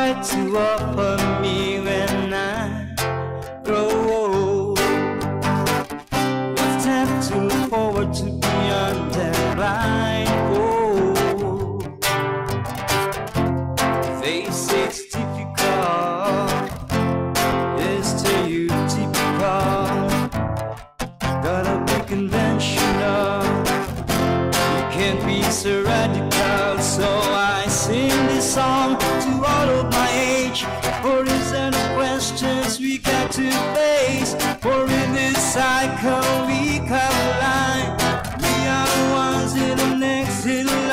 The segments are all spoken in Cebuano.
got to offer me when I grow old? What's that to look forward to beyond the blindfold? They say it's difficult, it's stereotypical. Gotta be conventional. You can't be so radical. So I sing this song to all of my age. For these are the questions we got to face. For in this cycle we come alive. We are the ones in the next in line.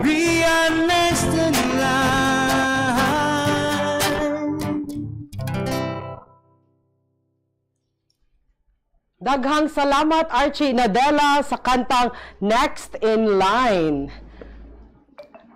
We are next in line. Daghang salamat, Archie Nadela, sa kantang "Next in Line."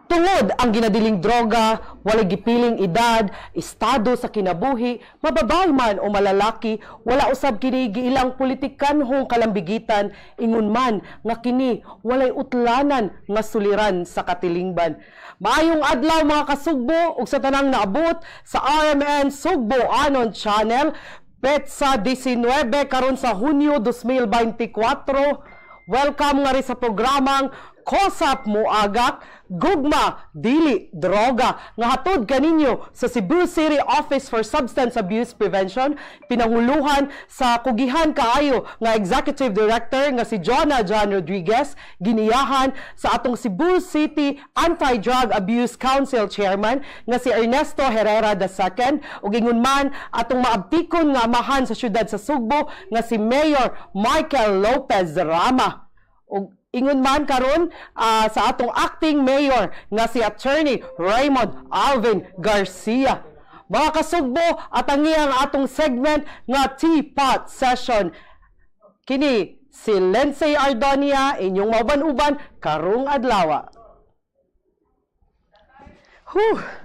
Tungod ang ginadiling droga, walay gipiling edad, estado sa kinabuhi, mababae man o malalaki, wala usab kini giilang politikanhong kalambigitan, ingon man nga kini walay utlanan nga suliran sa katilingban. Maayong adlaw, mga kasugbo, ug sa tanang naabot sa RMN Sugbo Anon Channel, petsa 19 karon sa Hunyo 2024. Welcome nga rin sa programang Kosap Moagak, Gugma, Dili, Droga, nga hatod kaninyo sa Cebu City Office for Substance Abuse Prevention, pinanguluhan sa kugihan kaayo nga Executive Director nga si Jonah John Rodriguez, giniyahan sa atong Cebu City Anti-Drug Abuse Council Chairman nga si Ernesto Herrera II, ug ingon man atong maabtikon nga amahan sa syudad sa Sugbo nga si Mayor Michael Lopez Rama. Ug ingon man karon sa atong acting mayor nga si Attorney Raymond Alvin Garcia. Mga kasugbo, at ang iyang atong segment nga Teapot Session. Kini si Lindsay Ardonia, inyong mauban-uban karong adlaw. Whew.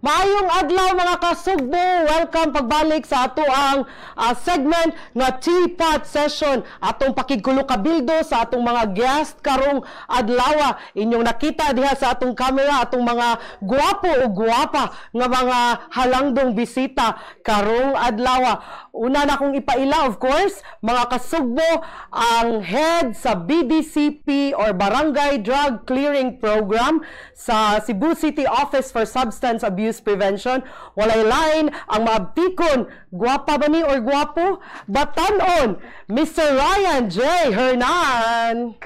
Maayong adlaw, mga kasugbo. Welcome pagbalik sa ato ang segment nga Teapot Session. Atong pakigkulo kabildo sa atong mga guest karong adlaw. Inyong nakita diha sa atong camera atong mga guwapo o guwapa nga mga halangdong bisita karong adlaw. Una na akong ipaila, of course, mga kasugbo, ang head sa BDCP or Barangay Drug Clearing Program sa Cebu City Office for Substance Abuse Prevention. Walay lain ang maabtikon, guwapa ba ni or guwapo? Batanon, Mr. Ryan J. Hernan.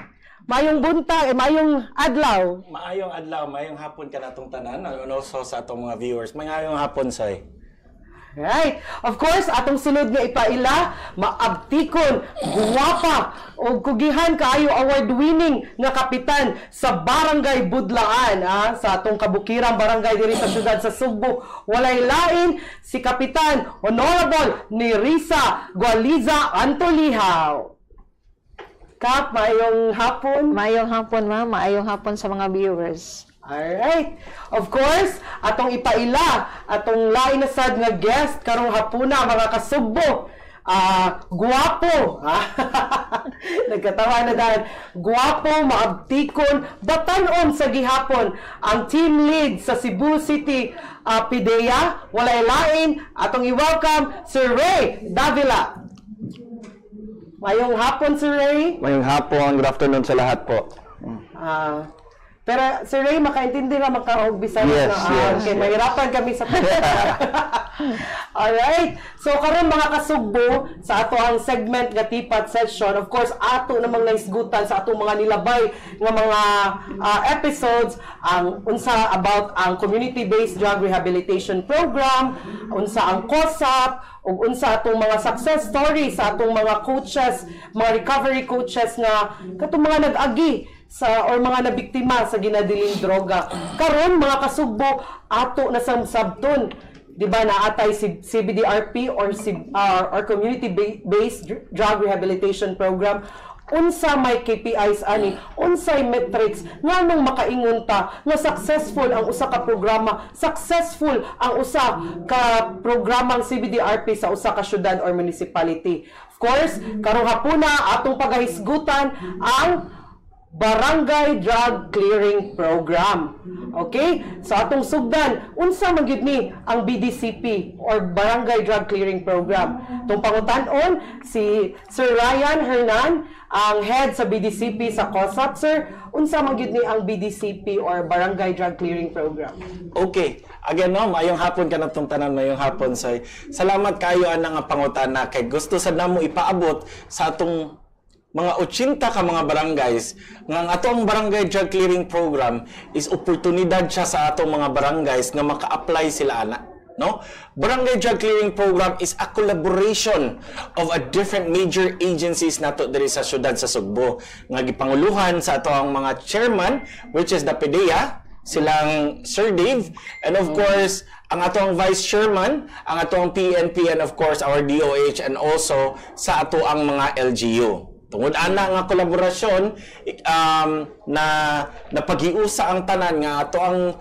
Mayong buntag, eh, mayong adlaw. Maayong adlaw, maayong hapon kanatong tanan, and also sa atong mga viewers. Maayong hapon, say. Right. Of course, atong sunod nga ipaila, maabtikon, guwapa, o kugihan kaayo award-winning nga kapitan sa Barangay Budlaan, sa atong kabukirang barangay diri sa syudad sa Sugbo. Walay lain si Kapitan Honorable Nerissa Gualiza Antolihaw. Kap, maayong hapon. Maayong hapon, ma'am. Maayong hapon sa mga viewers. Alright. Of course, atong ipaila, atong lain na sad nga guest karong hapuna, mga kasugbo. Guwapo. Nagkatawa na dahil. Guwapo, maabtikon, batanon sa gihapon. Ang team lead sa Cebu City PDEA, walay lain, atong i-welcome Sir Ray Davila. Mayong hapon, Sir Ray. Mayong hapon, good afternoon sa lahat po. Pero Sir Ray, makaintindi ra man ka og Bisaya Yes, na? Yes, Okay, yes. mahirapan kami sa. Alright. So karon, mga kasugbo, sa ato ang segment nga Teapot Session, of course ato namang naisgutan sa atong mga nilabay nga mga episodes ang unsa about ang community-based drug rehabilitation program, unsa ang COSAP, ug unsa atong mga success stories sa atong mga coaches, mga recovery coaches nga katong mga nag-agi sa or mga nabiktima sa ginadiling droga. Karon, mga kasugbo, ato na sabton, di ba, naatay si CBDRP or si or community based drug rehabilitation program. Unsa may KPIs ani? Unsay metrics nganong makaingon ta nga successful ang usa ka programa, successful ang usa ka programang CBDRP sa usa ka syudad or municipality? Of course, karong hapuna atong pagahisgutan ang Barangay Drug Clearing Program. Okay? So atong sugdan, unsa man gyud ni ang BDCP or Barangay Drug Clearing Program? Atong pangutan-on si Sir Ryan Hernan, ang head sa BDCP sa COSAP. Sir, unsa man gyud ni ang BDCP or Barangay Drug Clearing Program? Okay. Again, no, mayong hapon kanatong tanan, mayong hapon, Soy. Salamat kayo ana nga pangutana kay gusto sad namo ipaabot sa atong mga 80 ka mga barangays nga ang ato ang Barangay Drug Clearing Program is oportunidad siya sa atong mga barangays nga maka-apply sila ana, no? Barangay Drug Clearing Program is a collaboration of a different major agencies nato diri sa syudad sa Sugbo nga gipanguluhan sa ato ang mga chairman, which is the PDEA, silang Sir Dave, and of course ang atong vice chairman, ang atong PNP, and of course our DOH, and also sa ato ang mga LGU. Tungod ana nga kolaborasyon na napaghiusa ang tanan nga ato ang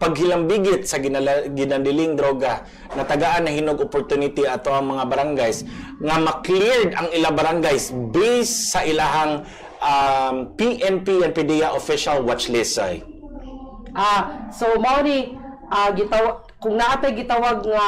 paghilambigit sa ginadiling droga, natagaan na hinog opportunity ato ang mga barangays nga ma-cleared ang ila barangays based sa ilahang PNP and PDEA official watch list ay. Ah, so mao ni kung naa tay gitawag nga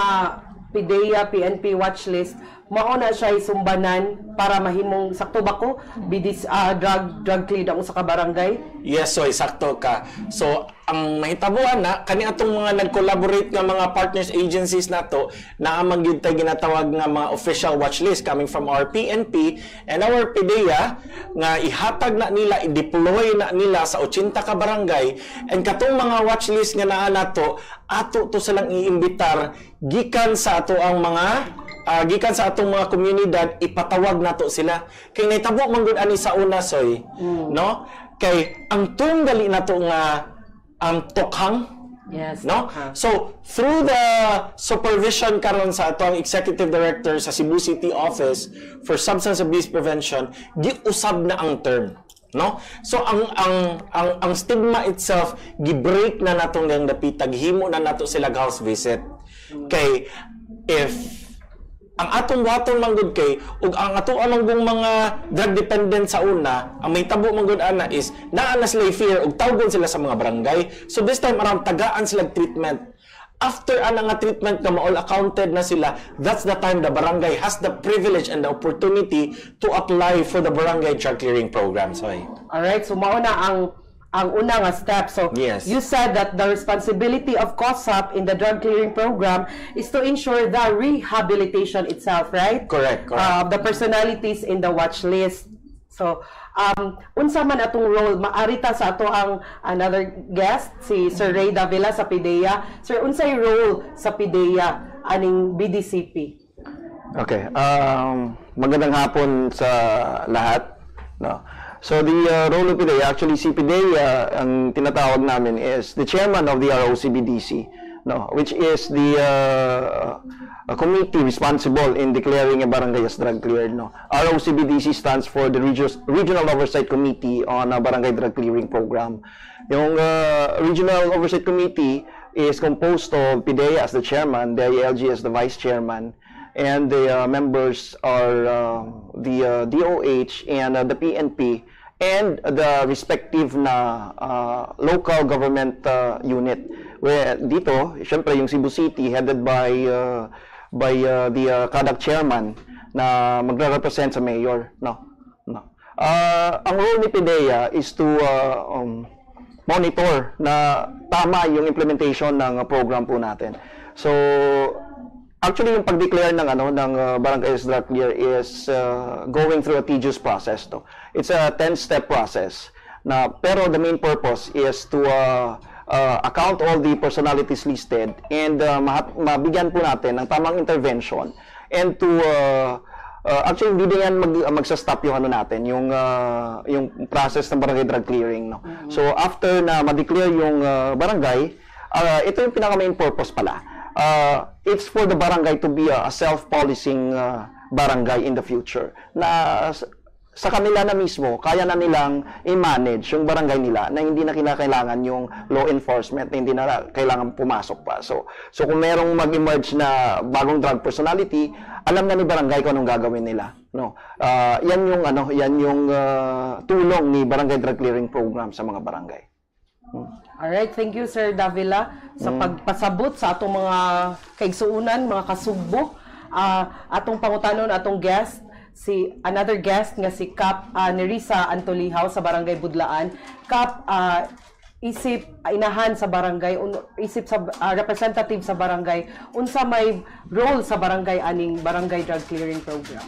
PDEA PNP watch list, mao na siya sumbanan para mahimong, sakto ba ko, BDC, drug cleared ang usa ka barangay? Yes, so sakto ka. So, ang mahitabuan na kani atong mga nag-collaborate nga mga partners agencies nato, naa man gyud tay ginatawag nga mga official watch list coming from our PNP and our PDEA nga ihatag na nila, i-deploy na nila sa 80 ka barangay, and katong mga watch list nga naa nato, ato to silang iimbitar gikan sa ato ang mga gikan sa atong mga komunidad. Ipatawag nato sila kay nahitabo man gud ani sa una, Soy, no? Kay ang tunggali nato nga ang tokhang, no? So through the supervision karon sa atong executive director sa Cebu City Office for Substance Abuse Prevention, giusab na ang term, no? So ang stigma itself gi-break na natong yang dapita, gihimo na nato sila house visit. Kay if ang atong buhaton man gud kay ug ang ato amang mga drug dependent sa una, ang may tabo man gud ana is naa na sila fear ug tawgon sila sa mga barangay. So this time around, tagaan sila treatment. After ana nga treatment nga ma-all accounted na sila, that's the time the barangay has the privilege and the opportunity to apply for the Barangay Drug Clearing Program, Soy. Alright, so mao na ang una nga step. So you said that the responsibility of COSAP in the drug clearing program is to ensure the rehabilitation itself, right? Correct. The personalities in the watch list. So, unsa man atong role, maarita sa ato ang another guest, si Sir Ray Davila sa PDEA. Sir, unsay role sa PDEA aning BDCP? Okay. Magandang hapon sa lahat. No. So the role of PDEA, actually si PDEA, ang tinatawag namin is the chairman of the ROCBDC, no, which is the committee responsible in declaring a barangay as drug cleared. No. ROCBDC stands for the Regional Oversight Committee on a Barangay Drug Clearing Program. Yung Regional Oversight Committee is composed of PDEA as the chairman, the DILG as the vice chairman, and the members are the DOH and the PNP and the respective na local government unit. Where dito, syempre yung Cebu City headed by the CADAC chairman na magre-represent sa mayor, no? No. Ang role ni PDEA is to monitor na tama yung implementation ng program po natin. So actually, yung pag-declare ng ano ng barangay as drug clear is going through a tedious process to. It's a 10-step process. Na pero the main purpose is to account all the personalities listed and mabigyan po natin ng tamang intervention and to actually hindi din yan magsa-stop yung ano natin, yung process ng barangay drug clearing, no? So after na ma-declare yung barangay, ito yung pinaka main purpose pala. It's for the barangay to be a self-policing barangay in the future. Na Sa kanila na mismo, kaya na nilang i-manage yung barangay nila na hindi na kinakailangan yung law enforcement, na hindi na kailangan pumasok pa. So kung merong mag-emerge na bagong drug personality, alam na ni barangay kung anong gagawin nila. No? Yan yung ano, yan yung tulong ni Barangay Drug Clearing Program sa mga barangay. Alright, thank you, Sir Davila, sa pagpasabot sa atong mga kaigsuunan, mga kasugbo. Atong pangutanon atong guest, si another guest nga si Kap Nerissa Antolihaw sa Barangay Budlaan. Kap, isip inahan sa barangay, isip sa representative sa barangay, unsa may role sa barangay aning Barangay Drug Clearing Program?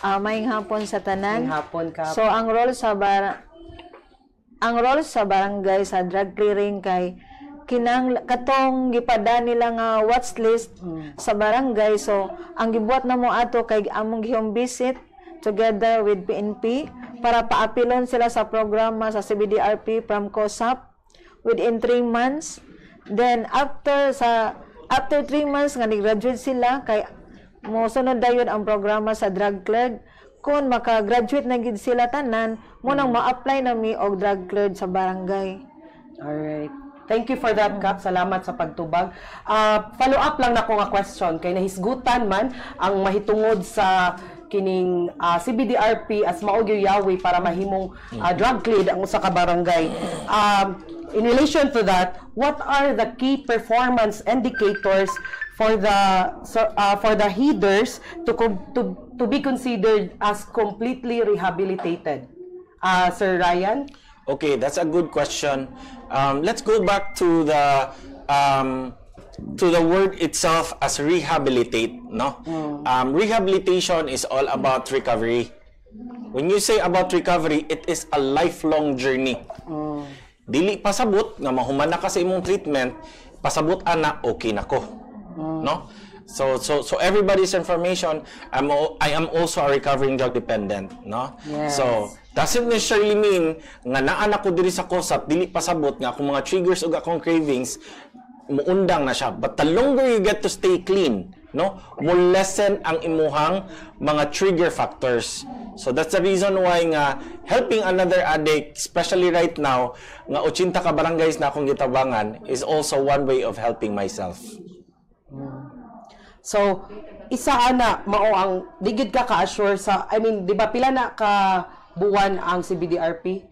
Maayong hapon sa tanan. Maayong hapon, Kap. So ang role sa barangay sa drug clearing kay kinang katong gipada nila nga watch list sa barangay. So ang gibuhat namo ato kay among gihome visit together with PNP para paapilon sila sa programa sa CBDRP from COSAP within 3 months. Then after 3 months nga ni-graduate sila, kay mosunod dayon ang programa sa drug cleared. Kung maka-graduate na gid sila tanan, mo nang ma-apply na mi og drug cleared sa barangay. Alright. Thank you for that, Kap. Salamat sa pagtubag. Follow up lang nako nga question kay nahisgutan man ang mahitungod sa kining CBDRP as mao gyud yawi para mahimong drug cleared ang usa ka barangay. In relation to that, what are the key performance indicators for the headers to be considered as completely rehabilitated? Sir Ryan? Okay, that's a good question. Let's go back to the word itself as rehabilitate. No, rehabilitation is all about recovery. When you say about recovery, it is a lifelong journey. Dili pasabot nga mahuman na ka sa imong treatment, pasabot ana okay na ko. No? So everybody's information, I am also a recovering drug dependent, no? So doesn't necessarily mean nga naa na ko diri sa COSAP, dili pasabot nga akong mga triggers ug akong cravings muundang na siya. But the longer you get to stay clean, no, mo lessen ang imuhang mga trigger factors. So that's the reason why nga helping another addict, especially right now, nga 80 ka barangays na akong gitabangan, is also one way of helping myself. So, isa ana mao ang di gid ka ka-assure sa, I mean, di ba pila na ka buwan ang CBDRP?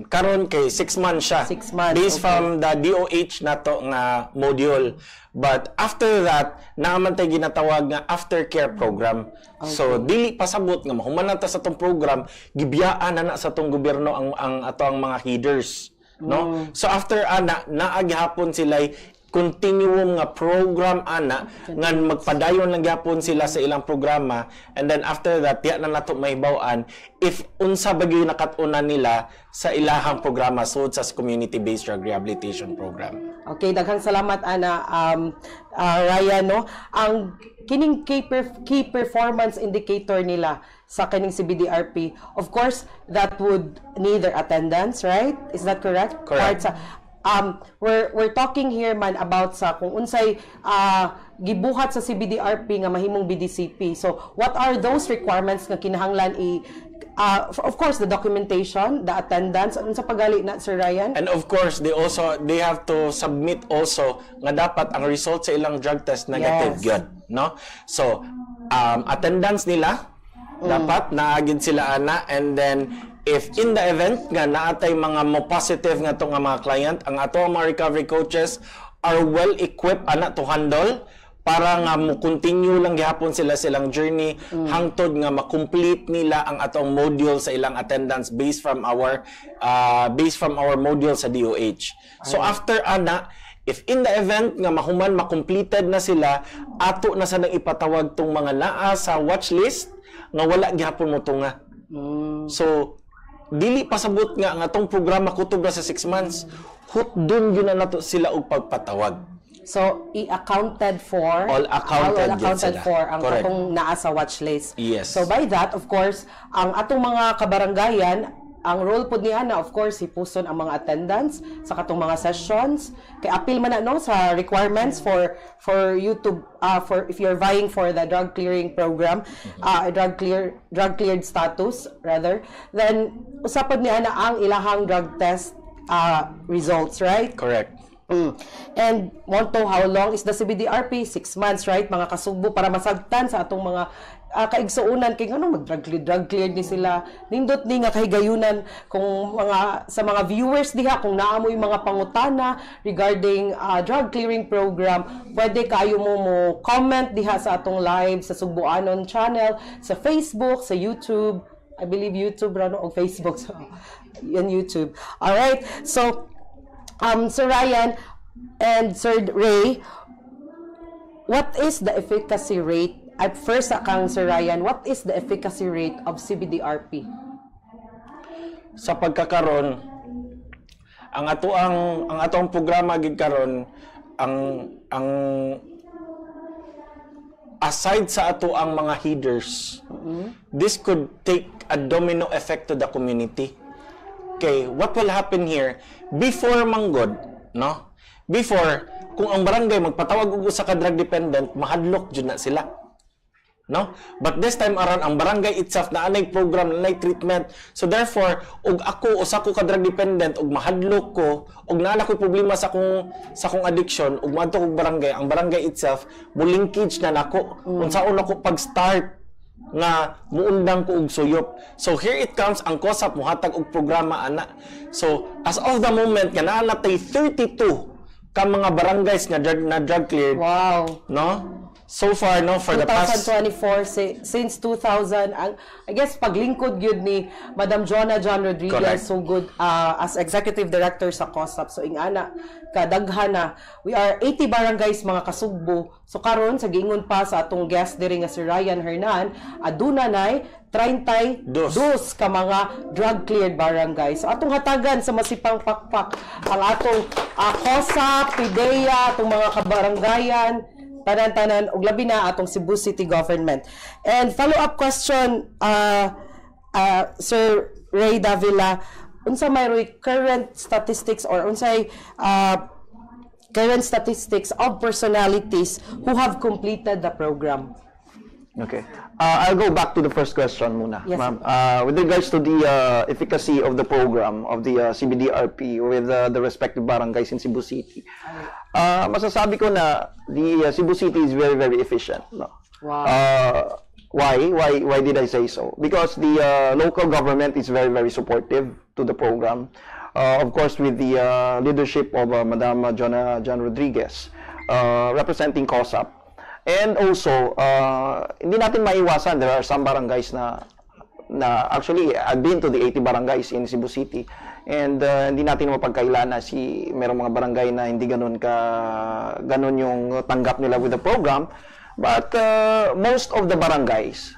Karon kay 6 months siya. 6 months, Based from the DOH nato nga module. But after that, naa man tay ginatawag nga aftercare program. So dili pasabot nga mahuman na ta sa atong program, gibiyaan na na sa atong gobyerno ang ato ang mga headers, no? So after ana, naa gihapon sila continuum nga program ana nga magpadayon lang gyapon sila sa ilang programa, and then after that, diya na nato mahibaw-an if unsa ba gyud nakat-unan nila sa ilahang programa sud sa community-based drug rehabilitation program. Okay, daghang salamat ana, Ryan, no. Ang kining key performance indicator nila sa kining CBDRP, of course, that would need their attendance, right? Is that correct? Correct. Part sa we're talking here man about sa kung unsay gibuhat sa CBDRP nga mahimong BDCP. So, what are those requirements nga kinahanglan i of course, the documentation, the attendance, unsa pagali na, Sir Ryan? And of course, they have to submit also nga dapat ang result sa ilang drug test negative gyud, no? So, attendance nila dapat naa gyud sila ana, and then if in the event nga naatay mga mo positive nga to nga mga client, ang ato ang mga recovery coaches are well equipped ana to handle para nga mo continue lang gihapon sila silang journey hangtod nga ma-complete nila ang atong module sa ilang attendance based from our module sa DOH. So after ana, if in the event nga mahuman, ma-completed na sila, ato na sa nang ipatawag tong mga naa sa watch list nga wala gihapon mo tunga. So dili pasabot nga ang atong programa kutob na sa 6 months. Hutdon gyud na nato sila og pagpatawag. So, i-accounted for. All accounted all gyud accounted sila. for ang Correct. atong naa sa watch list. Yes. So, by that, of course, ang atong mga kabaranggayan, Ang role pod niya na, of course, hipuson ang mga attendance sa katong mga sessions kay apil man na, no, sa requirements for you to for if you're vying for the drug clearing program, drug cleared status rather. Then usa pod niya na ang ilahang drug test results, right? Correct. And Monto, how long is the CBDRP? 6 months, right? Mga kasugbo, para masabtan sa atong mga kaigsuonan kay ngano mag drug cleared ni sila. Nindot ni nga kahigayunan kung mga sa mga viewers diha, kung naa moy mga pangutana regarding drug clearing program, pwede kayo mo comment diha sa atong live sa Sugboanon channel sa Facebook, sa YouTube. I believe YouTube ra, no, o Facebook, so yan, YouTube. All right. So Sir Ryan and Sir Ray, what is the efficacy rate? At first, kang Sir Ryan, what is the efficacy rate of CBDRP? Sa pagkakaron, ang atoang programa gid karon, ang aside sa ato ang mga headers, this could take a domino effect to the community. Okay, what will happen here? Before manggod, no, before, kung ang barangay magpatawag og usa ka drug dependent, mahadlok jud na sila, no? But this time around, ang barangay itself na anay program, na treatment. So therefore, og ako usa ko ka drug dependent og mahadlok ko og naa na koy problema sa akong addiction ug moadto kog barangay, ang barangay itself mo linkage na nako unsaon ako pag-start nga muundang ko og suyop. So here it comes, ang COSAP muhatag og programa ana. So as of the moment nga naa na tay 32 ka mga barangays nga drug cleared, no? So far, no, for the past 2024, since 2000, ang I guess paglingkod gyud ni Madam Jonah John Rodriguez Correct. So good as executive director sa COSAP. So ingana kadaghan na. We are 80 barangays, mga kasugbo. So karon, sa giingon pa sa atong guest diri nga si Ryan Hernan, aduna nay 32 Dos. Ka mga drug cleared barangay. So atong hatagan sa masipang pakpak ang atong COSAP, PDEA, atong mga kabaranggayan, tanan-tanan, ug labi na atong Cebu City Government. And follow-up question, Sir Ray Davila, unsa may roy current statistics or unsay current statistics of personalities who have completed the program? Okay. I'll go back to the first question muna, Yes. ma'am. With regards to the efficacy of the program of the CBDRP with the respective barangays in Cebu City, masasabi ko na the Cebu City is very, very efficient. No? Why? Why did I say so? Because the local government is very, very supportive to the program. Of course, with the leadership of Madam Jonah John Rodriguez, representing COSAP. And also, hindi natin maiwasan, there are some barangays na actually, I've been to the 80 barangays in Cebu City and hindi natin mapagkaila na si merong mga barangay na hindi ganun yung tanggap nila with the program, but most of the barangays,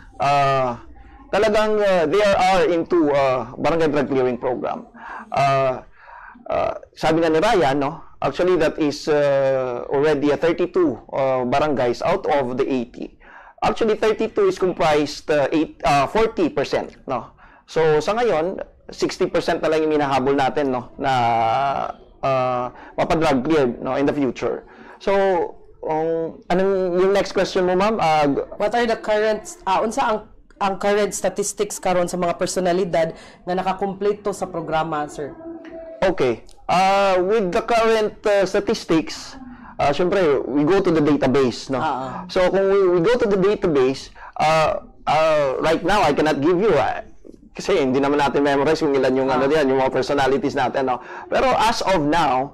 talagang they are into barangay drug clearing program. Sabi nga ni Ryan, no, actually that is already a 32 barangays out of the 80. Actually, 32 is comprised 40%, no? So, sa ngayon, 60% na lang yung minahabol natin, no, na mapadrug cleared, no, in the future. So, anong yung next question mo, ma'am? What are the current unsa ang current statistics karon sa mga personalidad na nakakumpleto sa programa, sir? Okay. With the current statistics, syempre, we go to the database, no? So, kung we go to the database, right now, I cannot give you, kasi hindi naman natin memorize kung ilan yung ano diyan, yung mga personalities natin, no? Pero as of now,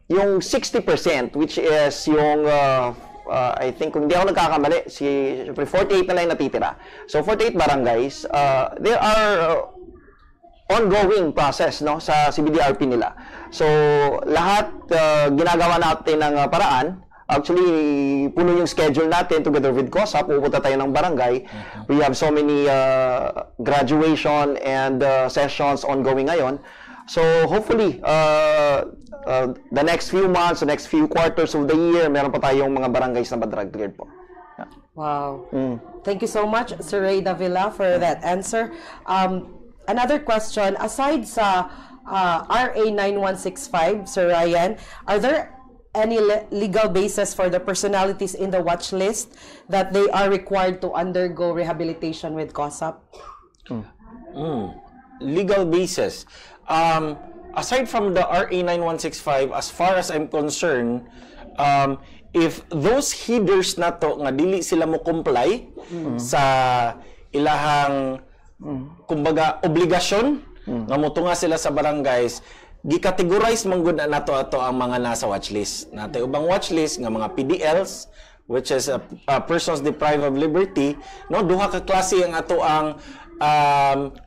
yung 60%, which is yung I think kung hindi ako nagkakamali, si syempre 48 na lang yung natitira. So 48 barangays, there are ongoing process, no, sa CBDRP nila. So lahat ginagawa natin ng paraan. Actually, puno yung schedule natin together with COSAP. Pupunta tayo ng barangay. We have so many graduation and sessions ongoing ngayon. So hopefully, the next few months, the next few quarters of the year, meron pa tayong mga barangays na drug cleared po. Yeah. Wow. Thank you so much, Sir Ray Davila, for that answer. Another question, aside sa RA 9165, Sir Ryan, are there any legal basis for the personalities in the watch list that they are required to undergo rehabilitation with COSAP? Legal basis. Aside from the RA 9165, as far as I'm concerned, if those heeders na to nga dili sila mo comply sa ilahang kumbaga obligasyon nga motunga sila sa barangays, gikategorize man gud na nato ato ang mga nasa watchlist. Natay ubang watchlist nga mga PDLs, which is a persons deprived of liberty, no? Duha ka klase ang ato ang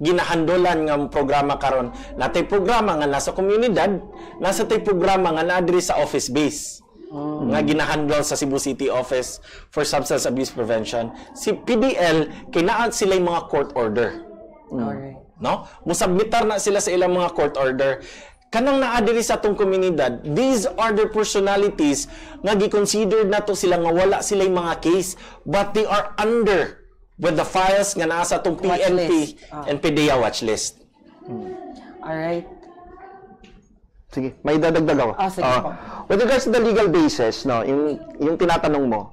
ginahandolan nga programa karon. Natay programa nga nasa komunidad, nasa tay programa nga naa diri sa office base nga ginahandle sa Cebu City Office for Substance Abuse Prevention. Si PDL kay naa sila mga court order, no? Musubmitar na sila sa ilang mga court order. Kanang naa diri sa atong komunidad, these are the personalities nga gi-considered nato sila nga wala sila mga case, but they are under with the files nga naa sa atong Watch PNP list. And PDEA watch list. Alright. Sige, may dadagdag ako. Ah, sige po. With regards to the legal basis, no, yung tinatanong mo,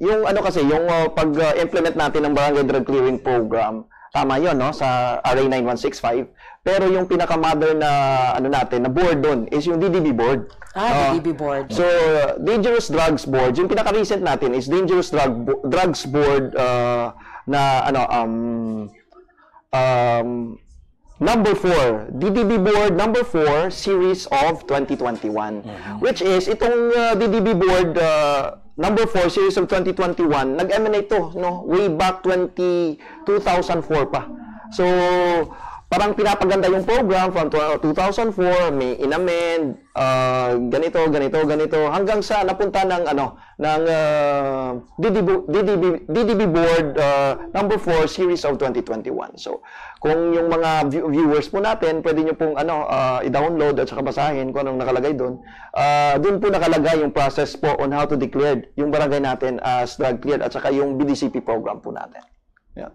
yung ano kasi, yung pag-implement natin ng Barangay Drug Clearing Program, tama 'yon, no, sa RA 9165. Pero yung pinaka-mother na ano natin, na board doon is yung DDB board. Ah, DDB board. So, Dangerous Drugs Board, yung pinaka-recent natin is Dangerous Drugs Board na ano number 4, DDB Board number 4 series of 2021. Which is itong DDB Board number 4 series of 2021, nag-emanate to, no, way back 20 2004 pa. So, parang pinapaganda yung program from 2004, may inamend, ganito, ganito, ganito, hanggang sa napunta ng ano, ng DDB Board number 4 series of 2021. So, kung yung mga viewers po natin, pwede nyo pong ano, i-download at saka basahin kung anong nakalagay doon. Doon po nakalagay yung process po on how to declare yung barangay natin as drug cleared at saka yung BDCP program po natin. Yeah.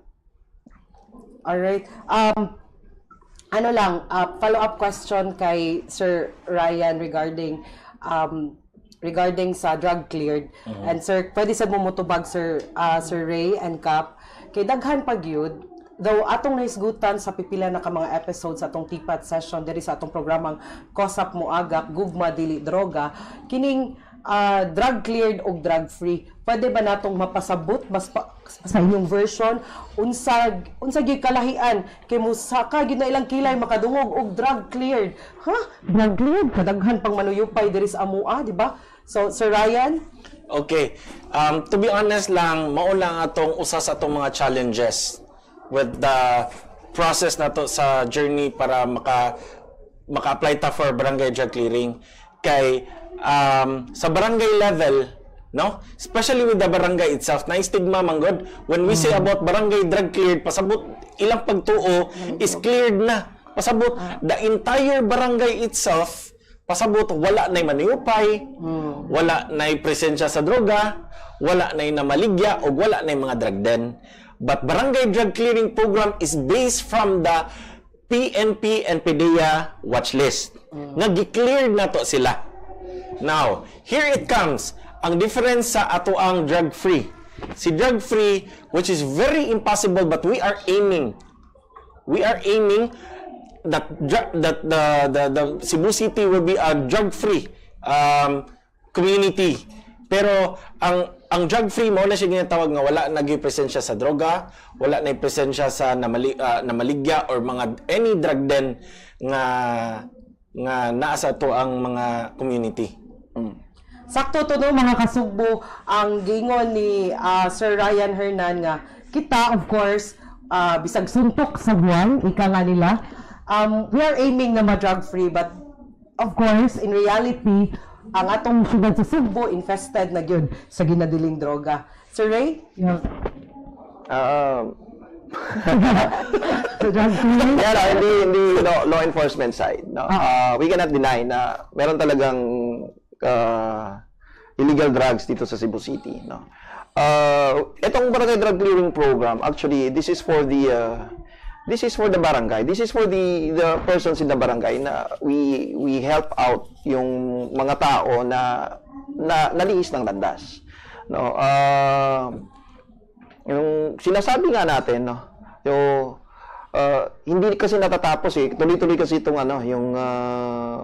Alright. Ano lang, follow-up question kay Sir Ryan regarding sa drug cleared. And sir, pwede sad mo motubag, Sir Ray and Cap, kay daghan pag yun though atong nahisgutan sa pipila na ka mga episodes sa atong TPAT session diri sa atong programang Kosap Moagak, Gugma Dili Droga, kining drug cleared og drug free. Pwede ba natong mapasabot mas pa, sa inyong version unsa unsa gyud kalahian, kay musaka gyud na ilang kilay makadungog og drug cleared? Ha, drug cleared, kadaghan pang manuyupay diri sa amoa, di ba? So, Sir Ryan? Okay. To be honest lang, mao lang atong usa sa atong mga challenges with the process nato sa journey para maka-apply ta for barangay drug clearing kay sa barangay level, no, especially with the barangay itself, na stigma man gud when we say about barangay drug cleared. Pasabot ilang pagtuo is cleared na, pasabot the entire barangay itself, pasabot wala na'y maniyupay, wala na'y presensya sa droga, wala na'y namaligya o wala na'y mga drug den. But barangay drug clearing program is based from the PNP and PDEA watch list nga gi-cleared na to sila. Now, here it comes. Ang difference sa ato ang drug free. Si drug free, which is very impossible, but we are aiming. We are aiming that the Cebu City will be a drug-free community. Pero ang drug-free mo na siya ginatawag nga wala nagi presensya sa droga, wala na presensya sa namaligya or mga any drug den nga naa sa to ang mga community. Sakto to, no, mga kasugbo, ang giingon ni Sir Ryan Hernan nga kita, of course, bisag suntok sa buwan, ika nga nila, we are aiming na ma-drug free, but of course, in reality, ang atong syudad sa Sugbo infested na gyud sa ginadiling droga. Sir Ray, you have the drug free? Yeah, no, hindi law enforcement side. No? We cannot deny na meron talagang illegal drugs dito sa Cebu City. No? Itong Barangay Drug Clearing Program, actually, this is for the This is for the barangay. This is for the persons in the barangay na we help out yung mga tao na nalihis ng landas. No, yung sinasabi nga natin, no, yung hindi kasi natatapos eh. Tuloy-tuloy kasi itong ano, yung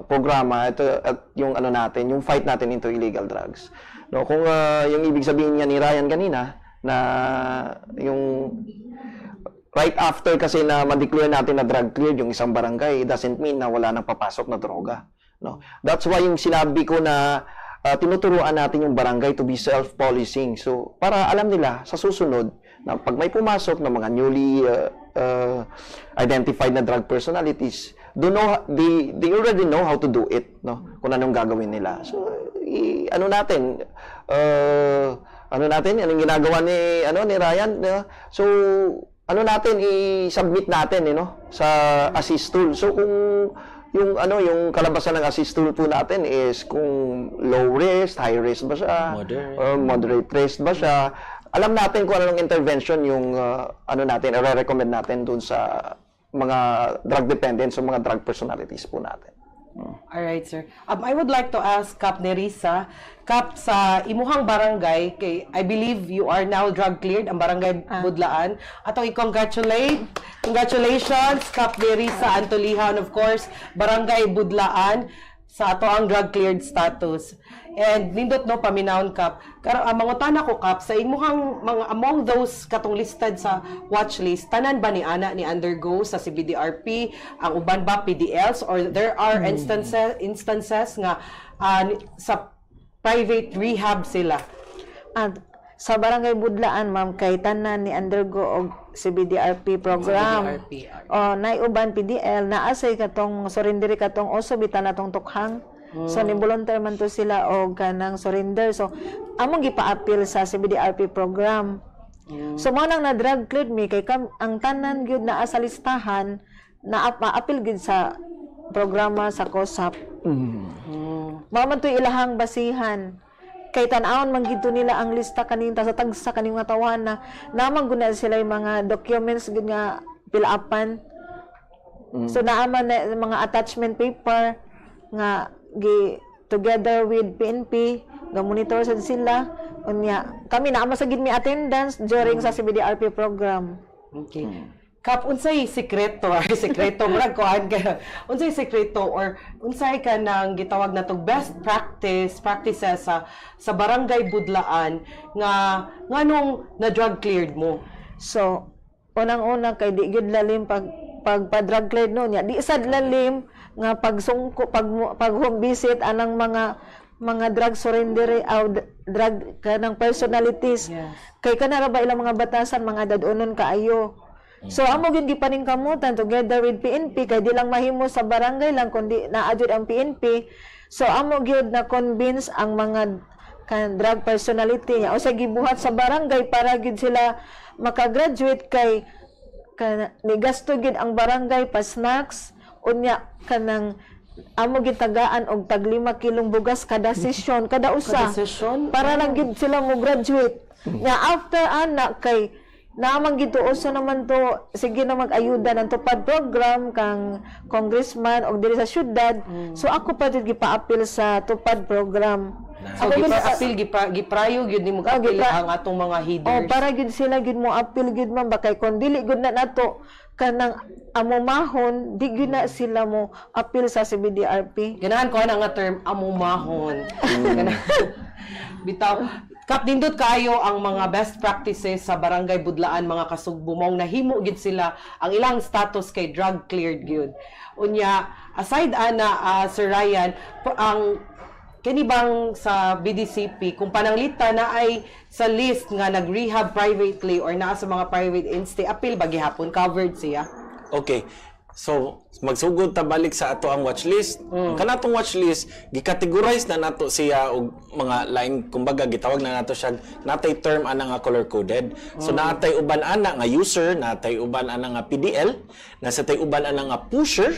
programa ito at yung ano natin, yung fight natin into illegal drugs. No, kung yung ibig sabihin niya ni Ryan kanina na yung right after kasi na ma-declare natin na drug cleared yung isang barangay, it doesn't mean na wala nang papasok na droga. No? That's why yung sinabi ko na tinuturuan natin yung barangay to be self-policing. So, para alam nila sa susunod na pag may pumasok na mga newly identified na drug personalities, do know they already know how to do it, no? Kung anong gagawin nila. So, ano natin, anong ginagawa ni ano ni Ryan, no? So, ano natin, i-submit natin eh, no, sa assist tool. So kung yung ano, yung kalabasan ng assist tool po natin is kung low risk, high risk ba siya, Moderate. Or moderate risk ba siya. Alam natin kung anong intervention yung ano natin, i-recommend natin dun sa mga drug dependents o mga drug personalities po natin. All right, sir. I would like to ask Kap Nerissa, Kap, sa imuhang barangay, kay I believe you are now drug cleared, ang Barangay Budlaan. Atong i-congratulate. Congratulations, Kap Nerissa Antolihan, of course, Barangay Budlaan, sa ato ang drug cleared status. And nindot, no, paminawon, Kap. Karon ang mangutana ko, Kap, sa imuhang mga among those katong listed sa watch list, tanan ba ni ana ni undergo sa CBDRP, ang uban ba PDLs, or there are instances nga sa private rehab sila? At sa Barangay Budlaan, ma'am, kay tanan ni undergo og CBDRP program. CBDRP, alright. O nay uban PDL, naa say katong surrender, katong uso bitaw natong tukhang. So ni volunteer man to sila og kanang surrender. So among gipa-appeal sa CBDRP program. So mao nang na drug cleared mi kay ang tanan gyud naa sa listahan na ma-appeal gyud sa programa sa COSAP. Mao man to'y ilahang basihan. Kay tan-awon man gid to nila ang lista kaning ta sa tagsa kaning mga tawahan na naman gud na sila yung mga documents gud nga fill-upan. So naa man na mga attachment paper nga gi together with PNP ga monitor sad sila. Unya kami naa man sa gid mi attendance during sa CBDRP program. Okay. Kap, unsay sikreto, ay sikreto, murag kuan ka. Unsay sikreto or unsay ka nang gitawag na tog best practices sa Barangay Budlaan nga nganong na drug cleared mo? So, unang-una kay di gyud lalim pag pag pa-drug cleared no niya. Di sad lalim nga pagsungko, pag home visit anang mga drug surrender aw drug kanang personalities. Kay kana ra ba ilang mga batasan, mga dad-onon kaayo. So amo gyud gipaningkamutan together with PNP kay di lang mahimo sa barangay lang kundi naa jud ang PNP. So amo gyud na convince ang mga kan drug personality niya o sa gibuhat sa barangay para gyud sila makagraduate kay ni gasto gyud ang barangay pa snacks. Unya kanang amo gitagaan og tag 5 kilong bugas kada session, kada usa. Kada session? Para lang gyud sila mo graduate. Nga after ana kay naman gid to, uso naman to, sige na mag-ayuda ng tupad program kang congressman og diri sa syudad. So ako pa jud gipa-appeal sa tupad program. So Ako gyud gipa-appeal, giprayo gyud nimo appeal ang atong mga Oh, headers. para gyud sila gyud mo appeal gyud, man ba, kay kon dili gyud na nato kanang amumahon, di gyud na sila mo appeal sa CBDRP. Ganahan ko na nga term, amumahon. Ganahan. Bitaw. Kap, nindot kayo ang mga best practices sa Barangay Budlaan, mga kasugbo, maong nahimo gid sila ang ilang status kay drug cleared gyud. Unya aside ana, Sir Ryan, ang kini bang sa BDCP, kung pananglita na ay sa list nga nag-rehab privately or naa sa mga private insti, appeal ba gihapon, covered siya? Okay. So, magsugod ta balik sa ato ang watch list. Kanatong watch list, gikategorize na nato siya og mga line, kumbaga gitawag na nato siya natay term ana nga color coded. So naatay uban ana nga user, naatay uban ana nga PDL, nasa tay uban ana nga pusher,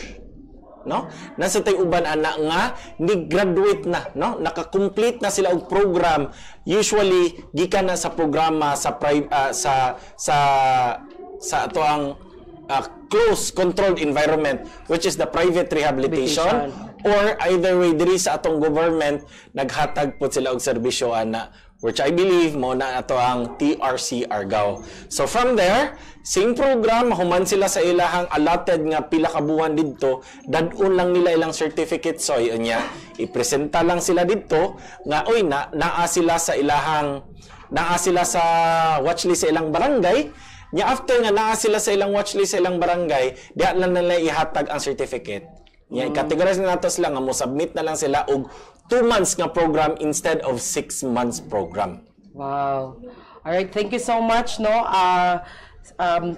no? Nasa tay uban ana nga ni graduate na, no? Naka-complete na sila og program. Usually gikan na sa programa sa sa sa ato ang close controlled environment, which is the private rehabilitation, or either way diri sa atong government, naghatag po sila og serbisyo ana, which I believe mo na ato ang TRC Argao. So from there, same program, human sila sa ilahang allotted nga pila ka buwan didto, dad-on lang nila ilang certificate, soy unya ipresenta lang sila didto nga oy na naa sila sa ilahang naa sila sa watchlist sa ilang barangay. Nya after nga naa sila sa ilang watchlist sa ilang barangay, diha lang nila ihatag ang certificate. Nya i-categorize na nato sila nga mo submit na lang sila og 2 months nga program instead of 6 months program. Wow. All right, thank you so much, no?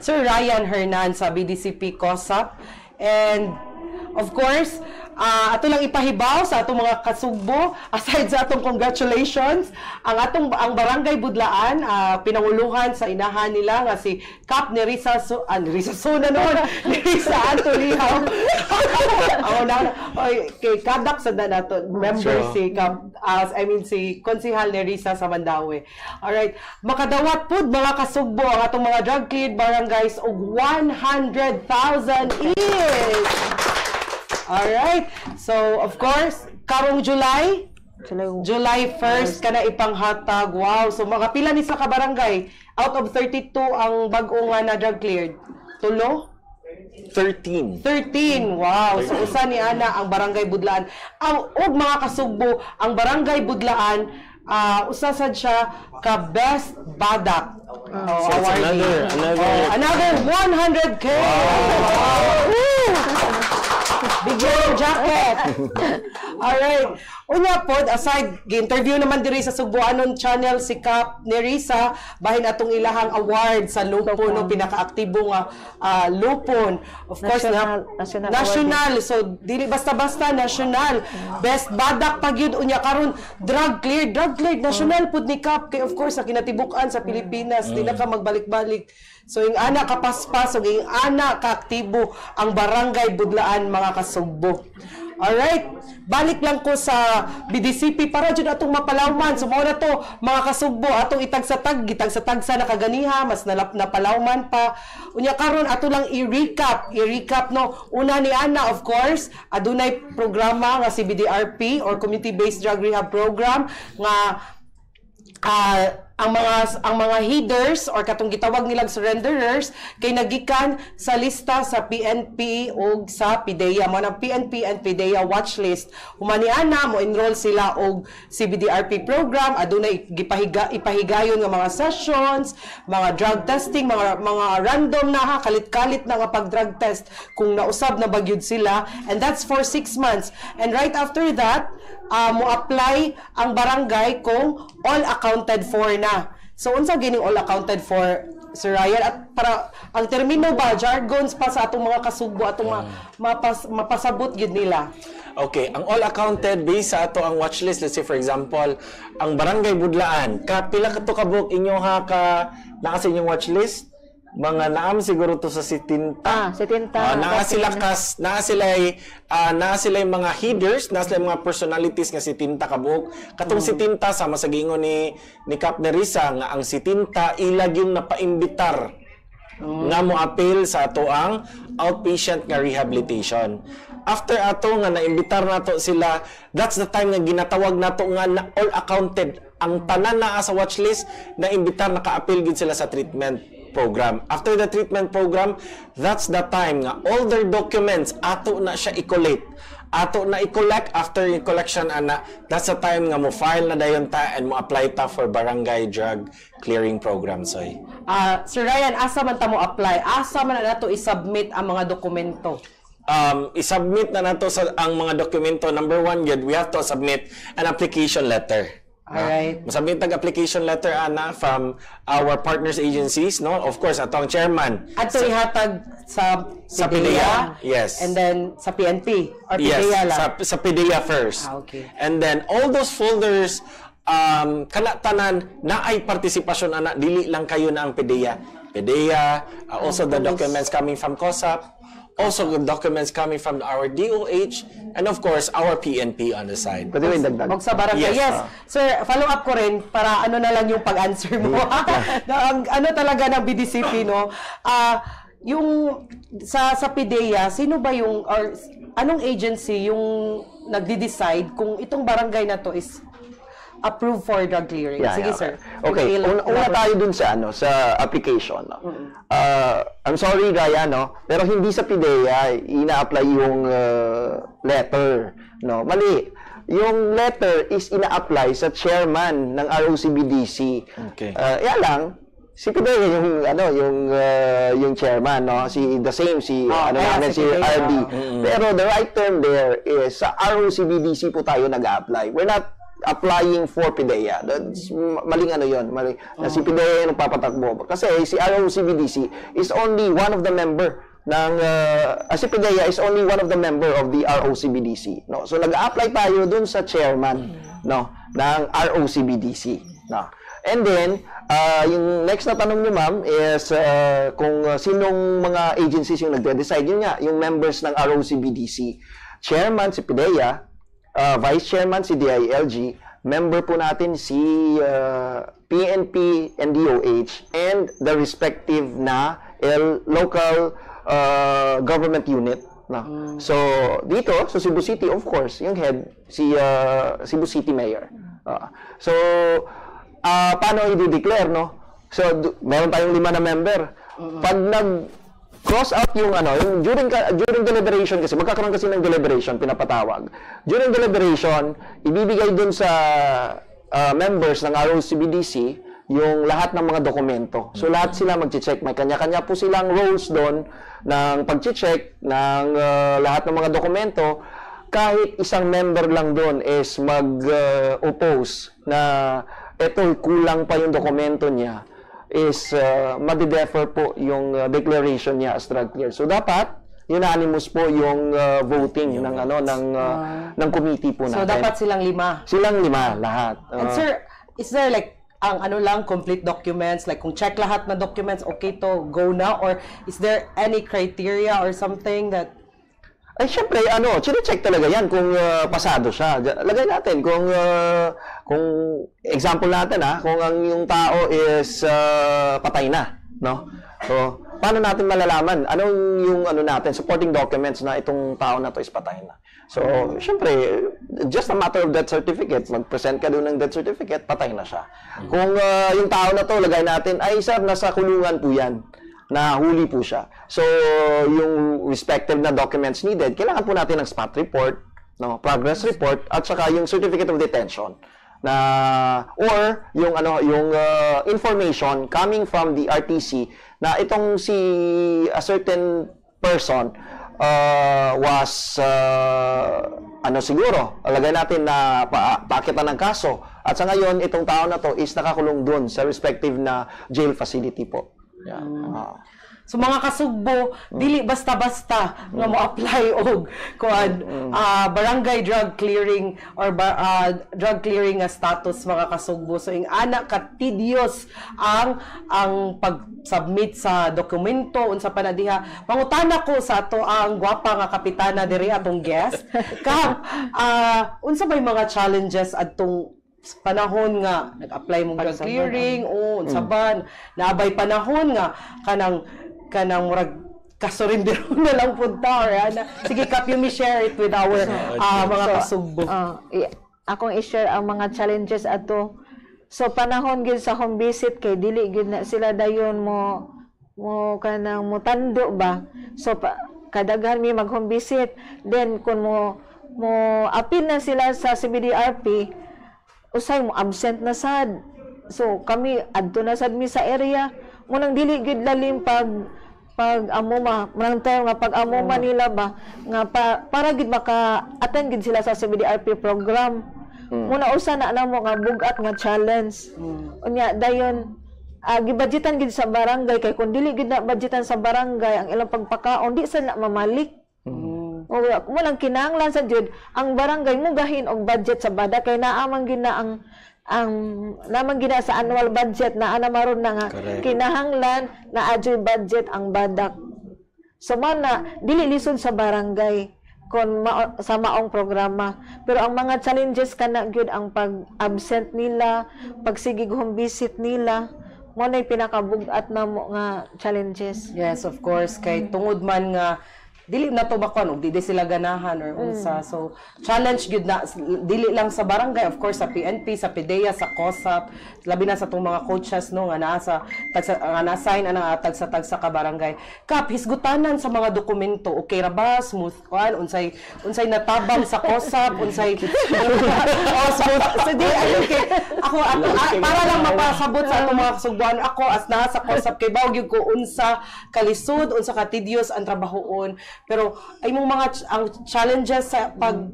Sir Ryan Hernan sa BDCP COSAP. And of course, ato lang ipahibaw sa atong mga kasugbo, aside sa atong congratulations, ang atong ang Barangay Budlaan, pinanguluhan sa inahan nila nga si Kap Nerissa Su, Nerissa Suna noon, Nerissa Antolihaw. Oh, na, oy, kay kadak sa na nato, member si Kap, I mean si Konsihal Nerissa sa Mandaue. Alright, makadawat pud, mga kasugbo, ang atong mga drug cleared barangays og 100,000 each. Alright. So, of course, karong July, July. July 1st kana ipanghatag. Wow. So, mga pila ni sa ka barangay out of 32 ang bag-o nga na drug cleared? Tulo? 13. 13. Wow. So usa ni ana ang Barangay Budlaan. Ang og mga kasugbo, ang Barangay Budlaan usa sad siya ka best badak. Oh, So it's awardee. another Oh, another 100K. Wow. Woo! Bigyan ng jacket. Alright. Unya pod, aside, gi-interview naman diri sa Sugbuanon Channel si Kap Nerissa, bahin atong ilahang award sa Lupon, no, pinakaaktibo nga Lupon. Of course, National- national national. So, dili basta-basta, national. Best badak pa gyud, unya karon drug cleared, drug cleared national pud ni Kap kay of course sa kinatibuk-an sa Pilipinas, di na ka magbalik-balik. So ing ana kapaspas ug ing ana kaaktibo ang Barangay Budlaan, mga kasugbo. Alright, balik lang ko sa BDCP para jud atong mapalawman. So mao na to, mga kasugbo, atong itagsatag, gitagsatagsa na kaganiha, mas nalap napalawman pa. Unya karon ato lang i-recap, i-recap no. Una ni ana, of course, adunay programa nga CBDRP or Community Based Drug Rehab Program nga ang mga headers or katong gitawag nilang surrenderers kay nagikan sa lista sa PNP og sa PDEA, mo nang PNP and PDEA watch list. Human ni ana, mo enroll sila og CBDRP program. Adunay gipahiga ipahigayon nga mga sessions, mga drug testing, mga random na ha, kalit-kalit na nga pag drug test kung nausab na ba gyud sila, and that's for 6 months. And right after that, mo apply ang barangay kung all accounted for na. So unsa gining all accounted for, Sir Ryan? At para ang termino ba, jargons pa sa atong mga kasugbo, atong mapasabot gyud nila. Okay, ang all accounted based sa ato ang watch list, let's say for example, ang Barangay Budlaan, ka pila ka to kabuok inyo ha ka naa sa inyong watch list? Mga naam siguro to sa sitinta. Ah, sitinta. Naa sila kas naa sila yung mga headers, naa sila yung mga personalities nga sitinta kabuok. Katong sitinta, sama sa giingon ni Kap Nerissa nga ang sitinta ilag yung napaimbitar nga mo appeal sa ato ang outpatient nga rehabilitation. After ato nga naimbitar nato sila, that's the time nga ginatawag nato nga na all accounted. Ang tanan naa sa watch list na imbitar, naka-appeal gid sila sa treatment program. After the treatment program, that's the time nga all their documents ato na siya i-collate. Ato na i-collect. After yung collection ana, that's the time nga mo file na dayon ta and mo apply ta for barangay drug clearing program, soy. Sir Ryan, asa man ta mo apply? Asa man na nato i-submit ang mga dokumento? I-submit na nato sa ang mga dokumento. Number one gyud, we have to submit an application letter. Masubmit tag application letter ana from our partners agencies, no? Of course, ato ang chairman. Ato ihatag sa Sa PDEA, yes. And then sa PNP or Yes, PDEA lang. sa PDEA first. Ah, okay. And then all those folders, kana tanan naay partisipasyon ana, dili lang kayo na ang PDEA. PDEA, also the documents coming from COSAP, also the documents coming from our DOH, and of course our PNP on the side. Pwede ba yung dagdag? Og sa barangay. Yes. Yes. Sir, follow up ko rin para ano na lang yung pag-answer mo. Na ang, ano talaga ng BDCP, no? Ah, Yung sa PDEA, sino ba yung or anong agency yung nagde-decide kung itong barangay na to is approved for drug clearing? Sige, sir. Okay, una tayo dun sa ano, sa application, no. I'm sorry, Raya, no, pero hindi sa PDEA ina-apply yung letter, no. Mali. Yung letter is ina-apply sa chairman ng ROCBDC. Yan lang, si PDEA yung ano, yung chairman, no, si the same si ano kaya namin si si PDEA. RD. Pero the right term there is sa ROCBDC po tayo nag-apply. We're not applying for PDEA. That's maling ano 'yon, mali. Na si PDEA yung nagpapatakbo. Kasi si ROCBDC is only one of the member ng si PDEA is only one of the member of the ROCBDC, no? So nag-apply tayo dun sa chairman, no, ng ROCBDC, no. And then, yung next na tanong niyo, ma'am, is kung sinong mga agencies yung nagde-decide. Yun nga, yung members ng ROCBDC. Chairman si PDEA, Vice Chairman si DILG, member po natin si PNP and DOH, and the respective na local government unit. No? So, dito, sa Cebu City, of course, yung head, si Cebu City Mayor. So, paano i-declare, no? So, meron tayong lima na member. Pag nag cross out yung ano, yung during deliberation kasi, magkakaroon kasi ng deliberation, pinapatawag. During deliberation, ibibigay dun sa members ng ROCBDC yung lahat ng mga dokumento. So lahat sila magche-check. May kanya-kanya po silang roles doon ng pag-check ng lahat ng mga dokumento. Kahit isang member lang doon is mag-oppose na eto, kulang pa yung dokumento niya, is madidefer po yung declaration niya as drug cleared. So dapat unanimous po yung voting ng ano ng committee po So natin. dapat silang lima. Silang lima lahat. And sir, is there like ang ano lang, complete documents, like kung check lahat na documents, okay to go na, or is there any criteria or something that Ay, syempre, ano, chine-check talaga yan kung pasado siya. Lagay natin kung example natin ha, kung ang yung tao is patay na, no? So, paano natin malalaman anong yung ano natin, supporting documents na itong tao na to is patay na? So, syempre, just a matter of death certificate, mag-present ka doon ng death certificate, patay na siya. Kung yung tao na to, lagay natin, ay sir, nasa kulungan po yan, nahuli po siya. So, yung respective na documents needed, kailangan po natin ng spot report, no, progress report, at saka yung certificate of detention na or yung ano, yung information coming from the RTC na itong si a certain person was ano siguro, lagay natin na paakyatan ng kaso at sa ngayon itong tao na to is nakakulong doon sa respective na jail facility po. Yeah. So mga kasugbo, dili basta-basta nga mo apply og kuan barangay drug clearing or drug clearing nga status, mga kasugbo. So ing ana ka tedious ang pag-submit sa dokumento, unsa pa na diha. Mangutana ko sa ato ang gwapa nga kapitana diri, atong guest. Kap, unsa bay mga challenges adtong panahon nga nag-apply mong drug clearing o unsa ba naabay panahon nga kanang murag kasurrender na lang punta or ana? Sige, Kap, you may share it with our mga So, kasugbo. Akong i-share ang mga challenges ato. So panahon gid sa home visit kay dili gid na sila dayon mo kanang mutando ba. So kadaghan mi mag home visit. Then kung mo apil na sila sa CBDRP, usay mo absent na sad. So kami adto na sad mi sa area. Mo nang dili gid lalim pag amo ma manang tayo nga pag amo ma nila ba nga para gid maka attend gid sila sa CBDRP program. Muna usa na namo nga bugat nga challenge. Unya dayon gibudgetan gid sa barangay kay kung dili gid na budgetan sa barangay ang ilang pagpakaon, di sa na mamalik. O mo lang kinahanglan sa jud ang barangay mo gahin og budget sa bada kay naa man gid na ang naman gina sa annual budget na ana maron na nga kinahanglan na adyoy budget ang badak. So man na dili lisod sa barangay kon sa maong programa. Pero ang mga challenges kana gyud ang pag-absent nila, pagsigig home visit nila. Mao na pinakabugat namo nga challenges. Yes, of course. Kay tungod man nga dili na to makuan og di sila ganahan or unsa. So challenge gyud na dili lang sa barangay, of course sa PNP, sa PDEA, sa COSAP, labi na sa atong mga coaches, no, nga naa sa tagsa, nga na-assign ana tagsa-tagsa ka barangay. Kap, hisgutanan sa mga dokumento, okay ra ba? Smooth kuan? Unsay natabang sa COSAP? Unsay, oh, smooth. So di ayun kay ako ato, para lang mapasabot sa atong mga kasugbuan, ako as naa sa COSAP kay bawo gyud ko unsa kalisod, unsa ka tedious ang trabahoon. Pero ay mong mga ang challenges sa pag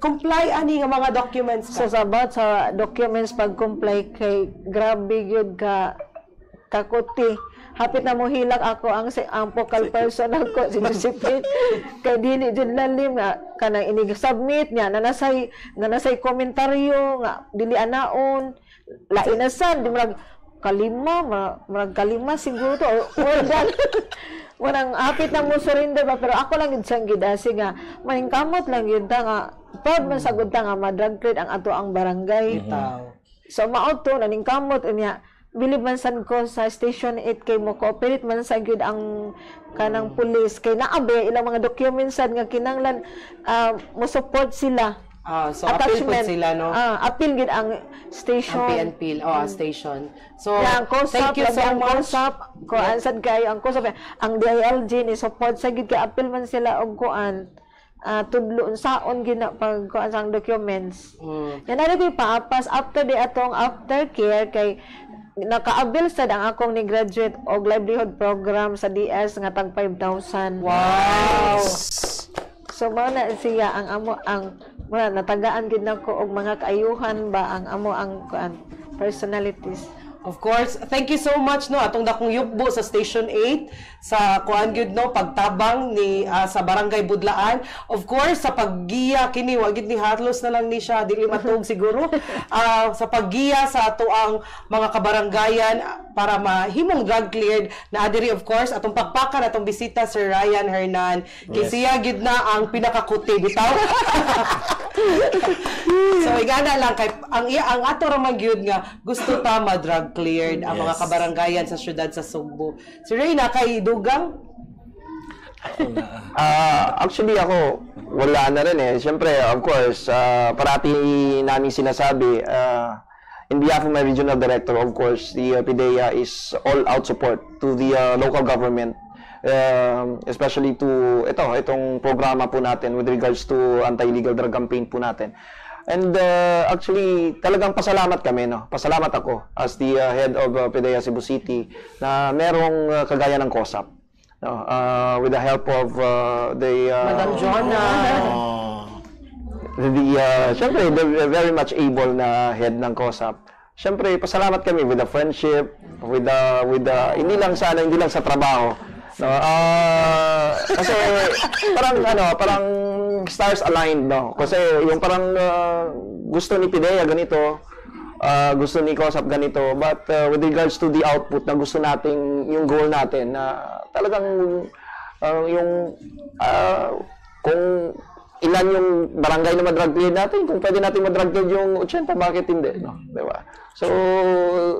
comply ani nga mga documents So ka. Sa about sa documents, pag-comply, kay grabe gyud ka kakuti. Hapit na mo hilak ako ang focal person ako si Josephine kay dili jud lalim nga kanang inig submit niya na nasay komentaryo nga dili anaon, lain na sad di murag kalima, murag kalima siguro to or more than. Murang hapit na mo surrender ba, pero ako lang gid siyang gidasi nga maningkamot lang yun ta nga proud man sagud ta nga ma-drug cleared ang ato ang barangay. Bitaw. So mao to, naningkamot niya. Bilib man sad ko sa Station 8 kay mo cooperate man sa gyud ang kanang pulis kay naa ba ilang mga documents sad nga kinahanglan, mo support sila. Ah, so appeal pud sila, no? Ah, appeal gid ang station. Ang PNP, oh, station. So, Yeah, ang COSAP, thank you so ang much. COSAP, kuan sad kayo ang COSAP, ang DILG ni support sa gid kay appeal man sila og kuan, tudlo unsaon gid na pag kuan sa ang documents. Yan na ko'y paapas after di atong aftercare kay naka-avail sad ang akong ni graduate og livelihood program sa DS nga tag 5,000. Wow! So mao na siya ang amo ang mao natagaan gid nako og mga kaayuhan ba ang amo ang kuan personalities. Of course, thank you so much, no, atong dakong yugbo sa Station 8 sa kuan gyud, no, pagtabang ni sa Barangay Budlaan. Of course, sa paggiya kini wa gid ni halos na lang ni siya dili matuog siguro. Sa paggiya sa ato ang mga kabaranggayan para mahimong drug cleared na adiri, of course atong pakpakan atong bisita, Sir Ryan Hernan. Kay siya gid na ang pinakakuti bitaw. So igana lang kay ang iya ang ato ra man gyud nga gusto ta ma-drug cleared ang mga kabaranggayan sa syudad sa Sugbo. Si Reyna kay dugang. Actually ako, wala na rin eh. Siyempre, of course, parati namin sinasabi, in behalf of my regional director, of course, the PDEA is all-out support to the local government, especially to itong programa po natin with regards to anti-illegal drug campaign po natin. And actually, talagang pasalamat kami, no? Pasalamat ako as the head of PDEA Cebu City na merong kagaya ng COSAP. No, with the help of the Madam Jonah. Oh. the syempre the very much able na head ng COSAP. Syempre pasalamat kami with the friendship, with the hindi lang sa ano, hindi lang sa trabaho. No, kasi parang ano, parang stars aligned, no. Kasi yung parang gusto ni PDEA ganito, gusto ni COSAP ganito, but with regards to the output na gusto nating yung goal natin na talagang yung kung ilan yung barangay na ma-drug clear natin, kung pwede natin ma-drug clear yung 80, bakit hindi, no? Di ba? So,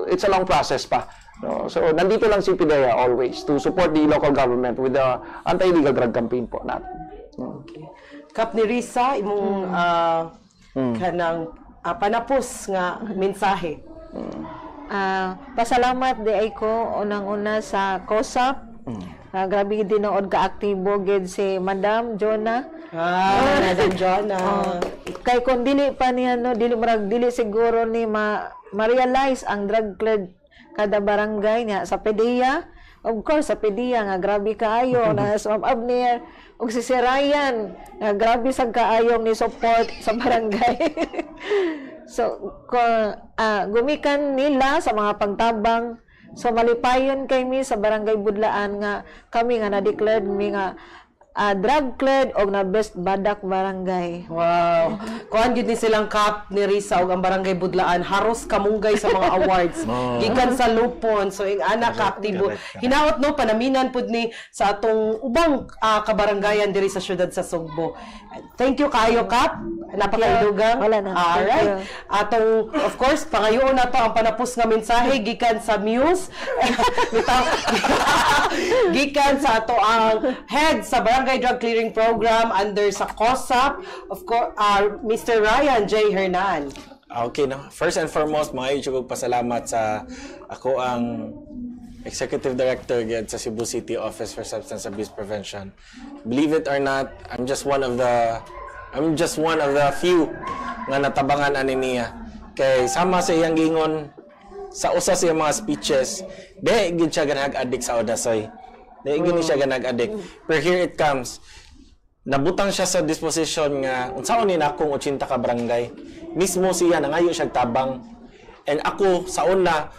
it's a long process pa. No? So, nandito lang si PDEA always to support the local government with the anti-illegal drug campaign po natin. Kap ni Risa, imong kanang panapos nga mensahe. Pasalamat di ay ko unang-una sa COSAP. Grabe tinuod ka-aktibo gid si Madam Jonah. Madam Jonah. Oh, kay kung dili pa niya, no, dili murag dili siguro ni ma ma-realize ang drug cleared kada barangay niya. Sa PDEA, of course, sa PDEA nga grabe kaayo na si Ma'am Abner ug si Sir Ryan nga grabe sad kaayong ni support sa barangay. So ko gumikan nila sa mga pagtabang. So malipayon kay mi sa Barangay Budlaan nga kami nga na-declared mi nga drug cleared og na best badak barangay. Wow. Kuan gyud ni silang Kap ni Risa ug ang Barangay Budlaan haros kamunggay sa mga awards gikan sa Lupon. So ing ana ka aktibo. Correct. Hinaot no panaminan pud ni sa atong ubang kabarangayan diri sa syudad sa Sugbo. Thank you kaayo, Kap. Napakaidugang. Wala na. Thank Alright. you. Atong, of course, pangayoon nato ang panapos nga mensahe gikan sa Muse. Gikan sa ato ang head sa Barangay Drug Clearing Program under sa COSAP, of course, Mr. Ryan J. Hernan. Ah, okay, no. First and foremost, mga kog pasalamat sa ako ang Executive Director gyud sa Cebu City Office for Substance Abuse Prevention. Believe it or not, I'm just one of the few nga natabangan ani niya. Kay sama sa iyang gingon sa usa sa iyang mga speeches, di gyud siya ganahag addict sa Odasoy. Di gyud ni siya ganahag addict. Pero here it comes, nabutang siya sa disposition nga unsaon ni nakong 80 ka barangay. Mismo siya nangayo siya tabang. And ako sa una,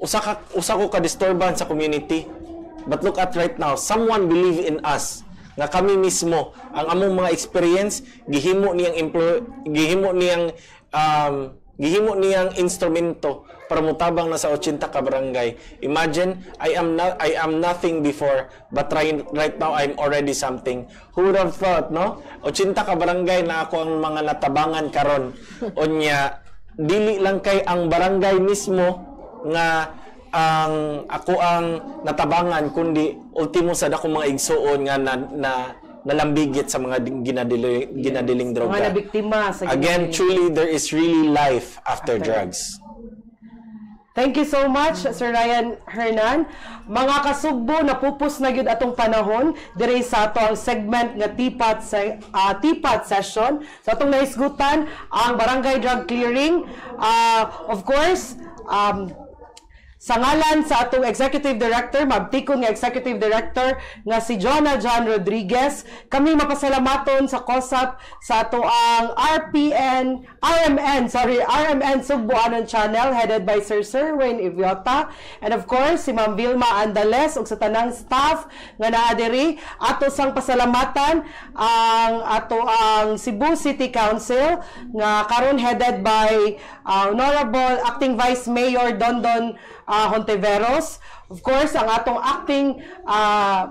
usa ko ka disturbance sa community. But look at right now, someone believe in us nga kami mismo ang among mga experience gihimo niyang instrumento para mutabang na sa 80 ka barangay. Imagine, I am nothing before, but right now I'm already something. Who would have thought, no? 80 ka barangay na ako ang mga natabangan karon. Unya, dili lang kay ang barangay mismo nga ang ako ang natabangan, kundi ultimo sa akong mga igsuon nga na nalambigit sa mga ginadiling droga. Mga nabiktima sa Again, ginadiling. Truly, there is really life after drugs. Thank you so much, Sir Ryan Hernan. Mga kasugbo, napupos na gyud atong panahon diri sa ato ang segment nga TPAT session. Sa atong nahisgutan ang Barangay Drug Clearing. Of course, sa ngalan sa atong Executive Director, mabtikon nga Executive Director nga si Jonah John Rodriguez, kami mapasalamaton sa COSAP sa ato ang RPN, RMN, sorry, RMN Sugbuanon Channel headed by Sir Sirwin Iviota, and of course si Ma'am Vilma Andales ug sa tanang staff nga naa diri. Ato sang pasalamatan ang ato ang Cebu City Council nga karon headed by Honorable Acting Vice Mayor Dondon Hontiveros. Of course, ang atong acting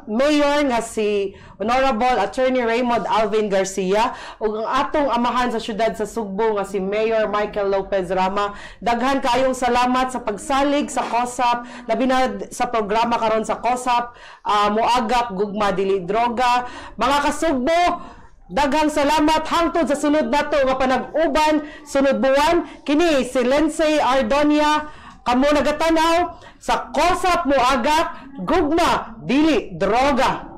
mayor nga si Honorable Attorney Raymond Alvin Garcia ug ang atong amahan sa syudad sa Sugbo nga si Mayor Michael Lopez Rama. Daghan kayong salamat sa pagsalig sa COSAP, labi na sa programa karon sa COSAP, Moagap Gugma Dili Droga. Mga kasugbo, daghang salamat hangtod sa sunod nato nga panag-uban sunod buwan. Kini si Lindsay Ardonia, kamo nagatanaw sa COSAP Moagap Gugma Dili Droga.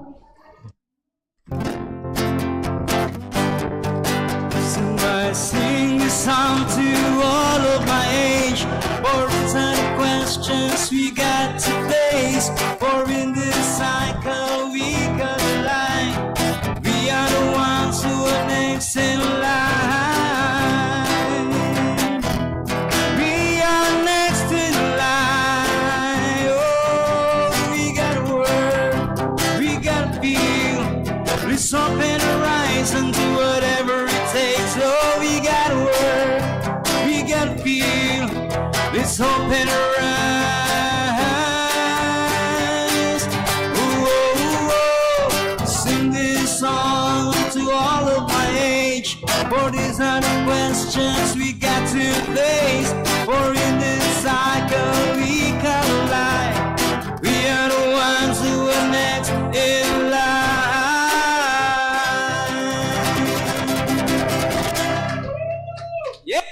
So I sing this song to all of my age. For it's not questions we got to face. For in this cycle we got line. We are the ones who are next in line. We are next in line. Oh, we gotta work, we gotta feel. Let's open our eyes and do whatever it takes. Oh, we gotta work, we gotta feel. Let's open our eyes. Ooh, oh, oh. Sing this song to all of my age. For these are the questions we got to face. For in this cycle we collide. We are the ones who are next in line. Yeah.